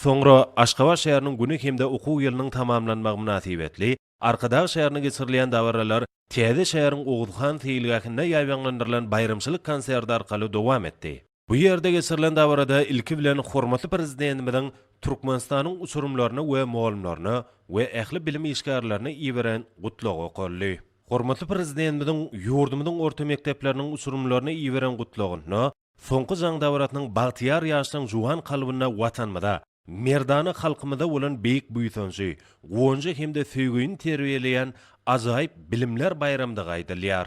Soňra Aşgabat şäheriniň güni hem-de okuw ýylynyň tamamlanmagy mynasybetli Arkadag şäherinde geçirilýän dabaralar täze şäheriň Oguzhan seýilgähinde ýaýbaňlandyrylan baýramçylyk konserti arkaly dowam etdi. Bu ýerde geçirilen dabarada ilki bilen hormatly Prezidentimiziň Türkmenistanyň uçurymlaryna we mugallymlaryna we ähli bilim işgärlerine iberen Gutlagy okaldy. Hormatly Prezidentimiziň ýurdumyzyň orta mekdepleriniň uçurymlaryna iberen Gutlagynda Soňky jaň dabarasynyň bagtyýar ýaşlaryň juwan kalbynda Watanymyza, merdana halkymyza bolan beýik buýsanjy, guwanjy hem-de söýgini terbiýeleýän ajaýyp bilimler baýramydygy aýdylýar.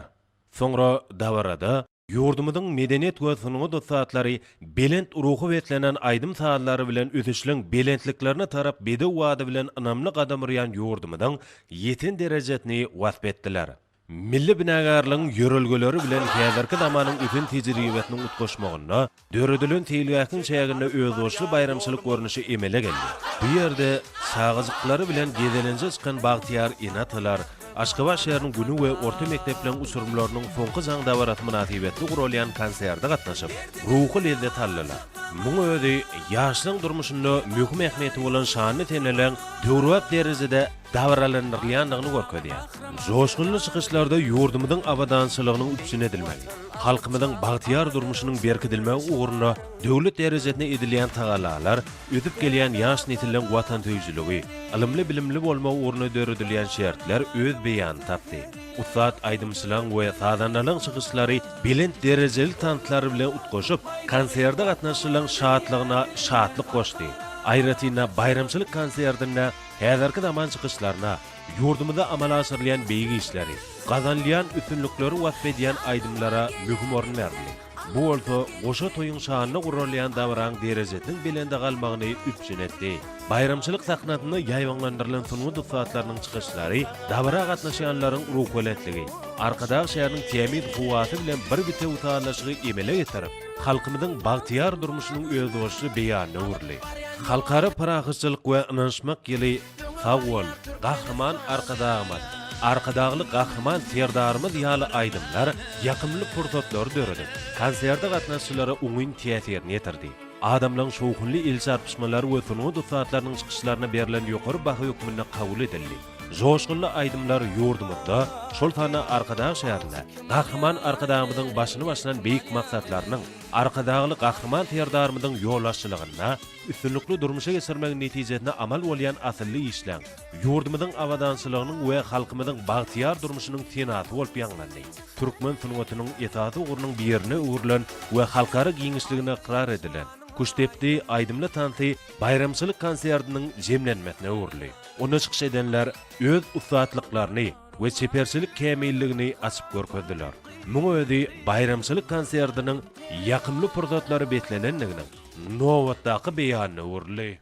Soňra dabarada ýurdumyzyň medeniýet we sungat ussatlary belent ruha beslenen aýdym-sazlary bilen ösüşleň belentliklerine tarap bedew bady bilen ynamly gadam urýan ýurdumyzyň ýeten derejesini wasp etdiler. Milli binagärligiň ýörelgeleri bilen häzirki zamanyň ösen tejribesiniň utgaşmagynda döredilen seýilgähiň çäginde özboluşly baýramçylyk görnüşi emele geldi. Bu ýerde çagajyklary bilen gezelenje çykan bagtyýar ene-atalar Aşgabat şäheriniň güni we orta mekdepleriň uçurymlarynyň soňky jaň dabarasy mynasybetli guralýan konserte gatnaşyp, ruhy lezzet aldylar. Muň özi ýaşlaryň durmuşynda möhüm ähmiýeti bolan şanly seneleriň döwrebap derejede dabaralandyrylýandygyny görkezýär. Joşgunly çykyşlarda ýurdumyzyň abadançylygynyň üpjün edilmegi, halkymyzyň bagtyýar durmuşynyň berkidilmegi ugrunda döwlet derejesinde edilýän tagallalar, ösüp gelýän ýaş nesilleriň watansöýüjiligi, ylymly-bilimli bolmagy ugrunda döredilýän şertler öz beýanyny tapdy. Ussat aýdymçylaryň we sazandalaryň çykyşlary belent derejeli tanslar bilen utgaşyp, konserte gatnaşyjylaryň şatlygyna şatlyk goşdy. Aýratyn-da, baýramçylyk konsertinde häzirki zaman çykyşlaryna, ýurdumyzda amala aşyrylýan beýik işleri, gazanylýan üstünlikleri wasp edýän aýdymlara möhüm orun berildi. Bu bolsa goşa toýuň şanyna guralýan dabaraň derejesiniň belende galmagyny üpjün etdi. Baýramçylyk sahnasynda ýaýbaňlandyrylan sungat ussatlarynyň çykyşlary dabara gatnaşýanlaryň ruhubelentligi, Arkadag şäheriniň tämiz howasy bilen bir bitewi sazlaşygy emele getirip, halkymyzyň bagtyýar durmuşynyň özboluşly beýanyna öwrüldi. Halkara parahatçylyk we ynanyşmak ýyly Sag bol, Gahryman Arkadagymyz, Arkadagly Gahryman Serdarymyz ýaly aýdymlar ýakymly pursatlary döredip, konserte gatnaşyjylara oňyn täsirini ýetirdi. Adamlaryň şowhunly el çarpyşmalary we sungat ussatlarynyň çykyşlaryna berlen ýokary baha hökmünde kabul edildi. Joşgunly aýdymlar ýurdumyzda, şol sanda Arkadag şäherinde Gahryman Arkadagymyzyň başyny başlan beýik maksatlarynyň Arkadagly Gahryman Serdarymyzyň ýolbaşçylygynda üstünlikli durmuşa geçirmegiň netijesinde amal bolýan asylly işleň, ýurdumyzyň abadançylygynyň we halkymyzyň bagtyýar durmuşynyň senasy bolup ýaňlandy. Türkmen sungatynyň esasy ugrunyň birine öwrülen we halkara giňişliginde ykrar edilen Küştdepdi aýdymly tansy baýramçylyk konsertiniň jemlenmesine öwrüldi. Onda çykyş edenler öz ussatlyklaryny we çeperçilik kämilligini açyp görkezdiler. Muň özi baýramçylyk konsertiniň ýakymly pursatlara beslenendiginiň nobatdaky beýanyna öwrüldi.